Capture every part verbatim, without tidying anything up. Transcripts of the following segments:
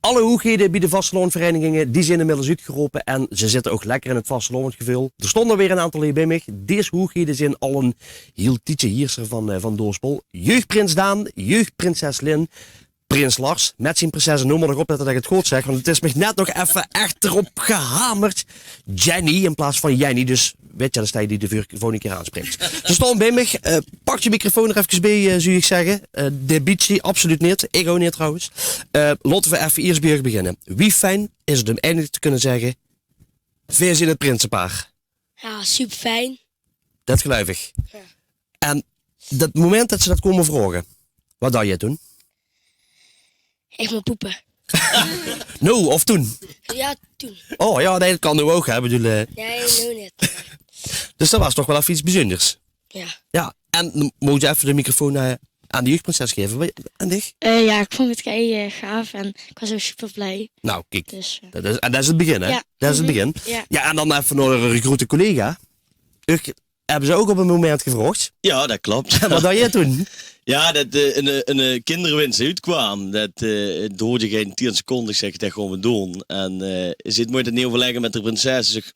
alle hoeëghede bie de vastelaovendjsvereiniginge, die zeen inmiddels oetgerope en ze zitte ouch lekker in 't vastelaovendjsgeveul. D'r stónge weer 'n aantal hie bie mich. Dees hoeëghede zeen al 'n hiel tiedje hieërs van, eh, van Doospel. Jeugdprins Daan, jeugdprinses Lin, prins Lars, mèt zien prinses, en noe mót ich oplètte det ich 't good zèk, want 't is mich net nog effe ech d'rop gehamerd. Jenny in plaats van Jenny, dus wèt geer, dan steit die de veur-, volgende kier aansprings. Ze stónge bie mich, eh, pak de microfoon d'r effe bie, eh, zou ich zègke. Eh, de bietje, absoluut neet. Ich ouch neet trouwens. Eh, laote v'r effe iers bie uch beginne. Wie fijn is 't um eindelik te kónne zègke: veer zeen 't prinsepaar? Jao, super fijn. Det geluif ich. Jao. En det moment det ze det kómme vraoge, waat deis se toen? Ich mót poepe. Noe, of toen? Jao, toen. Oh jao, nae, det kan noe ouch, hè. Ich bedoel, eh. Nae, noe neet. Dus det waas toch waal effe get bezunders. Jao. Jao, en dan mót ich effe de microfoon, eh, aan de jeugdprinses gaeve. Wa-, aan dich? Eh, jao, ich vónj 't kei, eh, gaaf en ich waas ouch super blie. Nou, kiek. Dus, eh. Det is, en det is 't begin, hè? Jao. Det is 't begin. Jao. Jao, en dan effe nao de groeëte collega. Uch höbbe ze ouch op e moment gevraog. Jao, det klop. Waat deis se toen? Jao, det, eh, 'n, eh, 'n, eh, kinderwins oetkwaam. Det, eh, doerde gein tieën seconde. Ich zèk: det gaon v'r doon. En, eh, zit: mót ich det neet euverlègke mèt de prinses? Ich zèk: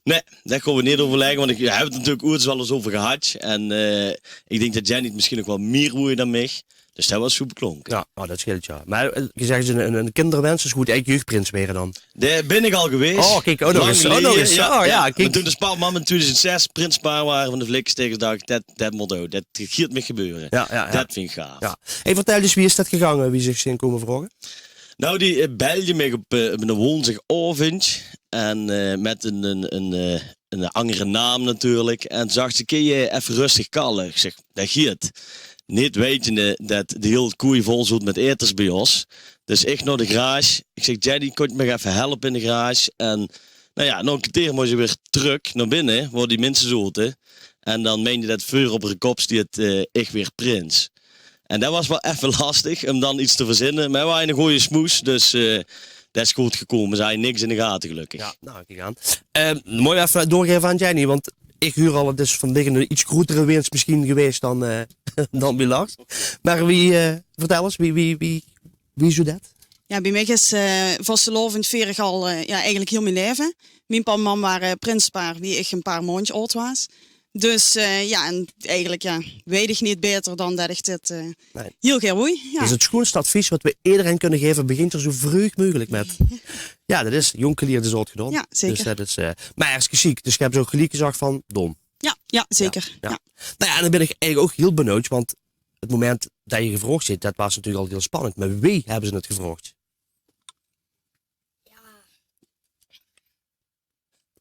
nae, det gaon v'r neet euverlègke, want ich höb 't natuurlik oeëts waal ins euver gehad. En, eh, ich dink det Jenny 't mesjien nog waal mieër wooj dan mich. Dus det waas good beklónke. Jao, oh, det sjeelt, jao. Mer, eh, geer zèk, 'n, 'n, 'n kinderwins, dus geer mót eigelik jeugdprins waere dan. Dao bin ich al gewaes. Oh, kiek, ouch nog ins. Lang geleje, jao. Oh, jao, kiek. Mer toen dus pap en mam in twiedoezend zès prinsepaar wore van de Vlikkers, höb ich gezag: det, det mót ouch. Det geit mich gebeure. Jao, jao, jao. Det vinj ich gaaf. Jao. Hey, vertèl ins, wie is det gegange, wie ze uch zeen kómme vraoge? Nou, die, eh, belde mich op, eh, op 'ne woonsdigaovendj en, eh, mèt 'n, 'n, 'n, eh, 'n angere naam natuurlik. En zag ze: "Kins se effe rustig kalle?" Ich zèk: "Det geit." Neet weitende det de hiel koej vol zoot mèt aeters bie ós. Dus ich nao de garage. Ich zèk: "Jenny, kóns se mich effe helpe in de garage?" En, nou jao, nao e kerteer mós ich weer trök nao binne, wo die minse zote. En dan meinde det veur op häör kop steit, eh, ich waer prins. En det waas waal effe lastig um dan get te verzinne. Mer 't waas 'ne gooje smoes, dus, eh, det is good gekómme. Ze hawwe niks in de gate, gelökkig. Jao, nou, kiek aan. Eh, mót ich effe doorgaeve aan Jenny, want ich huuer al, 't is vandaag 'n get groeëtere wins mesjien gewaes dan, eh, dan bie Lars. Mer wie, eh, vertèl ins, wie, wie, wie, wie is det? Jao, bie mich is, eh, vastelaovend vier ich al, eh, jao, eigelik hiel mien laeve. Mien pap en mam wore prinsepaar wie ich e paar maondjes aod waas. Dus, eh, jao, en eigelik, jao, weit ich neet baeter dan det ich dit, eh, hiel gaer doon. Jao. Dus 't sjoeënste advies waat v'r ederein kónne gaeve: begin d'r zo vreug meugelik mèt. Jao, det is jónk gelierd is aod gedaon. Jao, zeker. Dus det is, eh, mer hartstikke sjiek. Dus geer höb ouch geliek gezag van: "Doon." Jao, jao, zeker. Jao. Nou jao, en dan bin ich eigelik ouch hiel benuujd, want 't moment det geer gevraog zeet, det waas natuurlik al hiel spannend. Mer wie höbbe ze 't gevraog? Jao.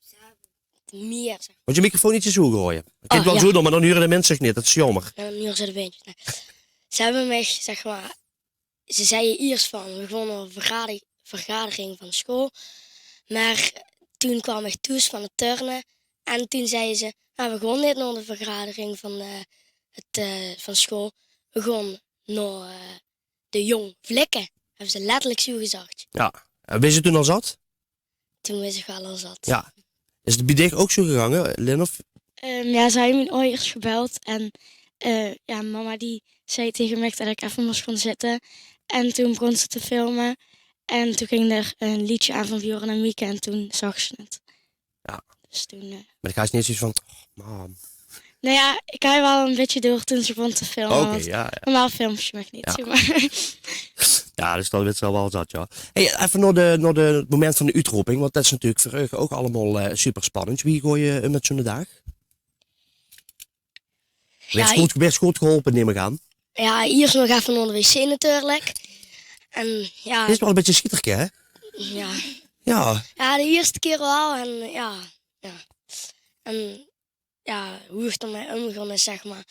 Ze höbbe mieër, zèk mer. Mót se de microfoon get hoeëger goeaje. Ich höb 't waal zo gedaon, mer dan huuere de minse dich neet. Det is jaomer. Jao, dan huuere ze de bindjes. Nae. Ze höbbe mich, zèk mer, ze zagte iers van, v'r gaon nao 'n vergade-, vergadering van de sjoeël. Mer toen kwaam ich thoes van 't turne. En toen zagte ze: "Nou, v'r gaon neet nao de vergadering van de, 't, eh, van sjoeël. V'r gaon nao, eh, de Jóng Vlikke." Höbbe ze letterlik zo gezag. Jao. En wis se toen al zat? Toen wis ich waal al zat. Jao. Is 't bie dich ouch zo gegange, Lin, of? Ehm, jao, ze hawwe mien aojers gebeld en, eh, jao, mama die zag taenge mich det ich effe mós gaon zitte. En toen begós ze te filme. En toen ging d'r e leedje aan van Björn en Mieke en toen zag ze 't. Jao. Dus toen, eh, Mer dan haes se neet zoeëiets van: "Oh, mam." Nou jao, ich haw waal e bietje door toen ze begós te filme. Oké, want jao, jao. Normaal films se mich neet, zèk mer. Jao, dus dan wits se al waal zat, jao. Hey, effe nao de, nao de moment van de oetroping, want det is natuurlik veur uch ouch allemaol, eh, super spannend. Wie gaot geer um mèt zoeëne daag? Jao, waers good, waers good geholpe, num ich aan. Jao, iers nog effe nao de wc natuurlik. En jao. Dit is waal e bietje sjieterke, hè? Jao. Jao. Jao, de ierste kier waal en jao, jao. En jao, wie ich d'rmèt umgaon is, zèk mer,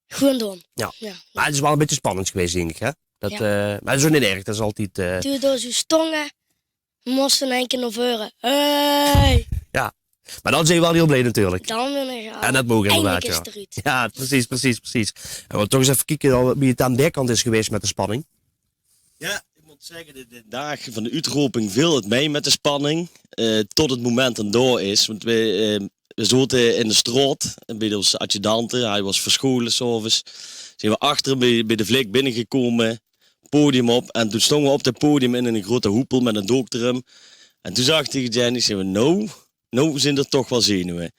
gewoon doon. Jao. Jao. Mer 't is waal e bietje spannend gewaes, dink ich, hè? Det, jao, eh, mer det is ouch neet erg, det is altied, eh. Toen v'r dao zo stónge, mós ich in eine kier nao veure. Hey! Jao. Mer dan zeen v'r waal hiel blie natuurlik. Dan bin ich al. En det moge v'r inderdaad, jao. Eindelik is 't d'roet. Jao, precies, precies, precies. En v'r gaon toch ins effe kieke wie 't aan dae kant is gewaes mèt de spanning. Jao, ich mót zègke, de, de daag van de oetroping veel 't mei mèt de spanning, eh, tot 't moment dan dao is. Want v'r, eh, v'r zote in de straot, bie ós adjudante, hae waas versjoeële 's aoves. Zeen v'r achter bie, bie de Vlik binnegekómme. podium op. En toen stónge we op 't podium in 'ne groeate hoepel mit 'n dook d'rum. En toen zag ich tege Jenny, zègk: "Nou, nou zeen d'r toch waal zenuwe."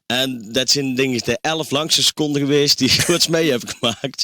En det zeen, dink ich, de elf langste seconde gewaes die ich ooit mei höb gemaak.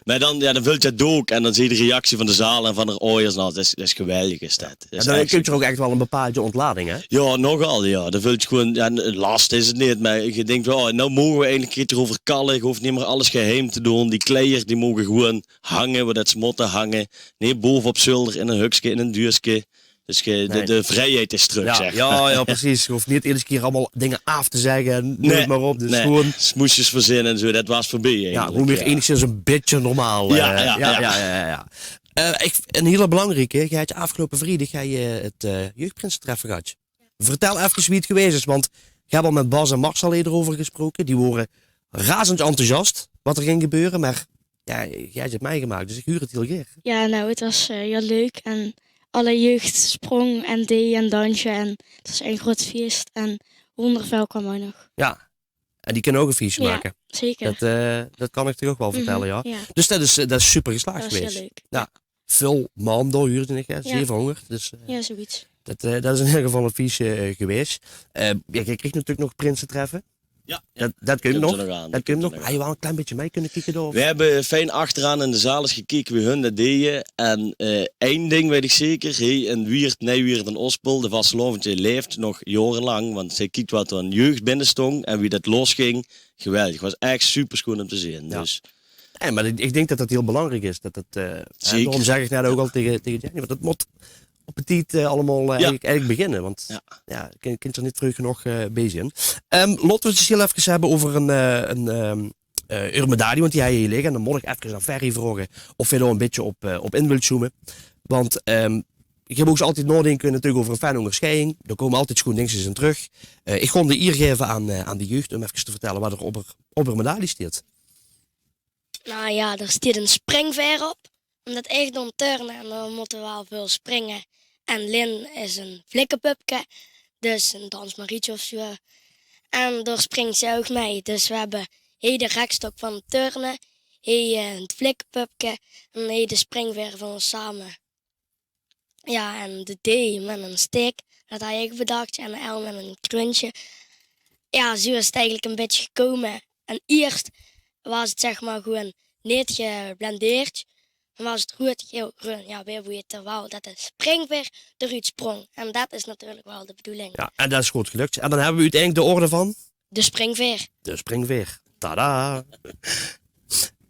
Mer dan, jao, dan vèlt det dook en dan zuus se de reactie van de zaal en van de aojers. Nou, det is, det is geweldig, is det. Det is ech... En dan kump d'r ouch ech waal 'n bepaaldje óntlading, hè? Jao, nogal, jao. Dan vèlt 't gewoon, jao, 'n last is 't neet, mer ich dink waal: "Oh, nou moge we eindelik 'ne kier d'reuver kalle." Ich hoof neet mieër alles geheim te doon. Die kleier, die moge gewoon hange, wo det ze mótte hange. Neet bove op zölder in 'n hökske, in 'n duurske. Dus de, de vrijheid is trök, zeg maar. Jao, jao, precies. Ge hoof neet eder kier allemaol dinger aaf te zègke en neum 't mer op. Dus gewoon smoesjes verzinne en zo, det waas veurbie eigelik. Jao, gewoon weer enigszins 'n bietje normaal. Jao, jao, jao. Eh, ich, 'n hiele belangrieke, geer höb aafgeloupe vriedig höb geer 't, eh, jeugdprinsetreffe gehad. Vertèl efkes wie 't gewaes is, want ich höb al mit Bas en Marcel hie d'reuver gesproke. Die wore razend enthousiast wat d'r ging gebeure, mer jao, geer höb 't mitgemaak, dus ich huur 't hiel gaer. Jao, nou, 't waas, eh, hiel leuk en alle jeugd sprong en deej en dansde en 't waas ein groeat fieës en Wondervel kwaam ouch nog. Jao, en die kinne ouch e fieësje make. Jao, zeker. Det, eh, det kan ich toch ouch waal vertèlle, jao. Jao. Dus det is, eh, det is super geslaag gewaes. Det waas hiel leuk. Jao. Väöl man dao, huurde ich, hè, zevehóngerd. Dus, eh, jao, zoiets. Det, eh, det is in eder geval e fieësje, eh, gewaes. Eh, jao, geer kriegt natuurlik nog prinsetreffe. Jao, det kump nog. Det kump nog. Höb geer waal e klein bietje mei kinne kieke dao? Of? We höbbe fijn achteraan in de zaal ins gekeke wie hun det deje. En, eh, ein ding weit ich zeker. Hie in Wieërt, Nij-Wieërt en Ospel, de vastelaovend, dae laef nog jaorelang. Want ze kiek wat d'r aan jeugd binne stóng en wie det losging. Geweldig. Waas ech supersjoeën óm te zeen. Jao. Dus. Jao, mer ich, ich dink det det hiel belangriek is. Det det, eh, zeker. Daorum zag ich net ouch al tege, tege Jenny, want det mót op tied, eh, allemaol, eh, eigelik, eigelik beginne. Want jao, kins, kins d'r neet vreug genóg, eh, bie zeen. Ehm, laote we 't ins hiel efkes höbbe euver ein, eh, ein, ehm, eh, eur medaille, want die höb geer hie ligke. En dan mót ich efkes aan Ferry vraoge of hae dao ein bietje op, eh, op in wilt zoome. Want, ehm, ich höb ouch altied naodinke natuurlik euver ein fijne óngersjeiding. Dao kómme altied sjoeën dingsjes in trök. Eh, ich gaon de ier gaeve aan, eh, aan de jeugd óm efkes te vertèlle wat d'r op eur, op eur medaille steit. Nou jao, d'r steit ein springvaer op. Ómdet ich doon turne en dan mótte we waal väöl springe. En Lin is ein flikkepupke, dus ein dansmarietje of zoe. En dao springk ze ouch mei. Dus we höbbe hie de rekstok van 't turne, hie, eh, 't flikkepupke en hie de springvaer van ós same. Jao, en de D mit ein stik, det haw ich bedach, en de L mit ein kreunsje. Jao, zoe is 't eigelik ein bietje gekómme. En iers waas 't, zeg mer, gewoon neet geblendeerd. Dan waas 't roead, gael, greun. Jao, weer weit d'r waal det de springvaer d'roet spróng. En det is natuurlik waal de bedoeling. Jao, en det is good gelök. En dan höbbe we oeteindelik de orde van? De springvaer. De springvaer. Tada!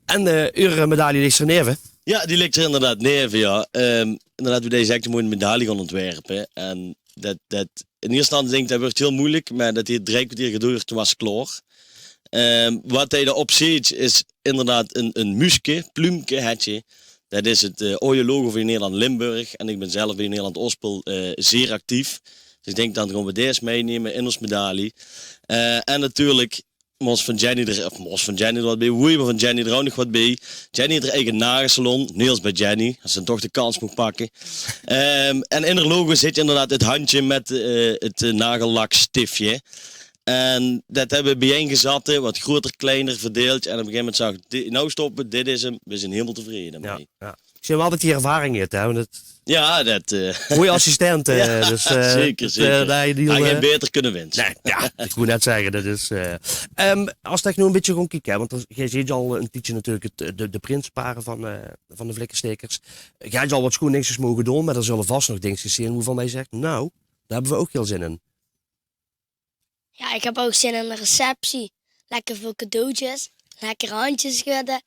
En, eh, eur medaille lik d'r neve? Jao, die lik d'r inderdaad neve, jao. Ehm, inderdaad, we deje ech de moeite medaille gaon óntwerpe. En det, det, in ierste instantie dink ich, det wuuert hiel meujelik, mer det haet drie kerteer gedoerd, toen waas ze klaor. Ehm, wat hae d'r op zeet, is inderdaad ein, ein muuske, Pluumke hèt ze. Det is 't, eh, aoje logo van Jong Nederland Limburg. En ich bin zelf bie Jong Nederland Ospel, eh, zeer actief. Dus ich dink, dan gaon we dees meinumme in ós medaille. Eh, en natuurlik mós van Jenny d'r, of mós van Jenny d'r wat bie, woei, mer van Jenny d'r ouch nog wat bie. Jenny haet häör eige nagelsalon, Nails by Jenny, es ze dan toch de kans moog pakke. Ehm, en in häör logo zit inderdaad 't hendje mit, eh, 't, eh, nagellakstiftje. En det höbbe we biejein gezatte, wat groeater, kleiner verdeeld. En op e gegaeve moment zag ich: "Di-, nou stoppe, dit is 'm, we zeen hielemaol tevreje mei." Jao, jao. Ich zeen waal det geer ervaring höb, hè, want det... Jao, det, eh, gooj assistent, eh, dus, eh, zeker, det, eh, zeker. Dao haw ich gein baeter kinne winse. Nae, jao, ich wou net zègke, det is, eh, ehm, es ich noe e bietje gaon kieke, hè, want d'r, geer zeet al ein tiedje natuurlik 't, eh, de, de prinsepare van, eh, van de Flikkestekers. Geer höb al wat sjoeën dingsjes moge doon, mer d'r zulle vas nog dingsjes zeen wovan geer zègk: "Nou, dao höbbe we ouch hiel zin in." Jao, ich höb ouch zin in de receptie. Lekker väöl cadeautjes. Lekker hendjes sjudde.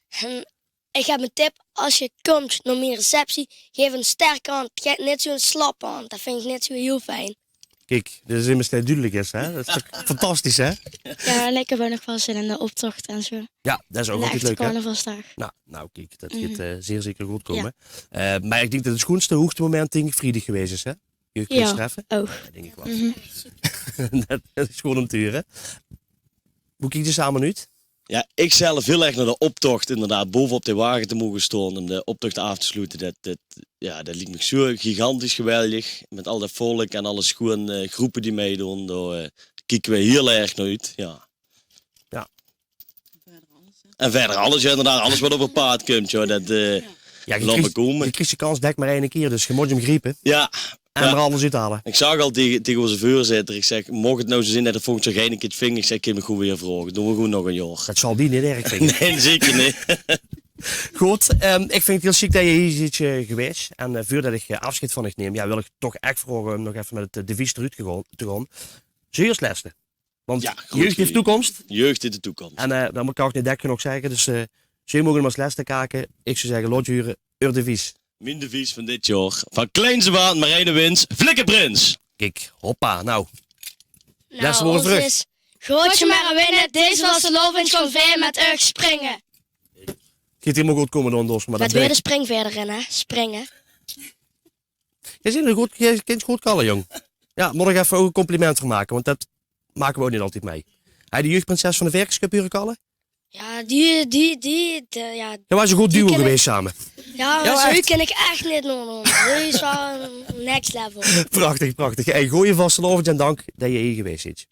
En ich höb ein tip. Es geer kómp nao mien receptie, gaef ein sterke hand. Gaef neet zoe'n slappe hand. Det vinj ich neet zoe hiel fijn. Kiek, det is immers net dudelik is, hè? Det is toch fantastisch, hè? Jao, en ich höb ouch nog waal zin in de optoch en zoe. Jao, det is ouch altied leuk, hè? Carnavalsdaag. Nou, nou, kiek, det geit, eh, zeer zeker good kómme. Jao. Eh, mer ich dink det 't sjoeënste hoogtemoment, dink ich, vriedig gewaes is, hè? Jeugdprinsetreffe? Jao, ouch. Jao, dink ich waal. Det, det is gewoon ein tuur, hè? Wie kiek geer d'r same nao oet? Jao, ich zelf hiel erg nao de optoch, inderdaad, bove op de wage te moge staon en de optoch aaf te sloete. Det, det, jao, det liek mich zoe gigantisch geweldig. Mit al det volk en alle sjoeën, eh, groepe die meidoon, dao, eh, kieke we hiel erg nao oet, jao. Jao. En wiejer alles, jao, inderdaad, alles wat op 't paad kump, jao. Det, eh, Jao, geer kriegt, geer kriegt de kans dèk mer eine kier, dus geer mót 'm griepe. Jao. En d'r alles oethaole. Ich zag al taenge, taenge ózze veurzitter, ich zèk: "Moch 't noe zoe zeen det 't volgend jaor geine kier ving," ich zèk, "kómme v'r gewoen weer vraoge. Doon v'r gewoen nog ein jaor." Det zal dae neet erg vinge. Nae, zeker neet. Good, ehm, ich vinj 't hiel sjiek det geer hie zeet, eh, gewaes. En, eh, veurdet ich, eh, aafsjeid van uch num, jao, wil ich toch ech vraoge óm nog effe mit 't, eh, devies d'roet te gaon, te gaon. Zeen v'r es lèste? Want jeugd haet de toekóms. Jeugd haet de toekóms. En, eh, det kan ich neet dèk genóg zègke. Dus, eh, zeen v'r mótte 'm es lèste kake. Ich zou zègke, laot hure eur devies. Mien devies van dit jaor. Van kleins aaf aan, Marije Wins, Flikkerprins. Kiek, hoppa. Noe. Noe, lèste waord veur uch. Gaot geer mer aan winne. Deze vastelaovend gaon veer mit uch springe. Geit hielemaol good kómme, Don Dosma. Mit weer de springveer d'rin, hè? Springe. Geer zeet good, geer kint good kalle, jóng. Jao, mót ich effe ouch ein compliment veur make, want det make v'r ouch neet altied mei. Höb geer de jeugdprinses van de Verkesköp hure kalle? Jao, die, die, die, de, jao. Det waas ein good duo gewaes same. Jao, zoe kin ich ech neet naodoon. Dit is waal next level. Prachtig, prachtig. Hey, gooj vastelaovend en dank det geer hie gewaes zeet.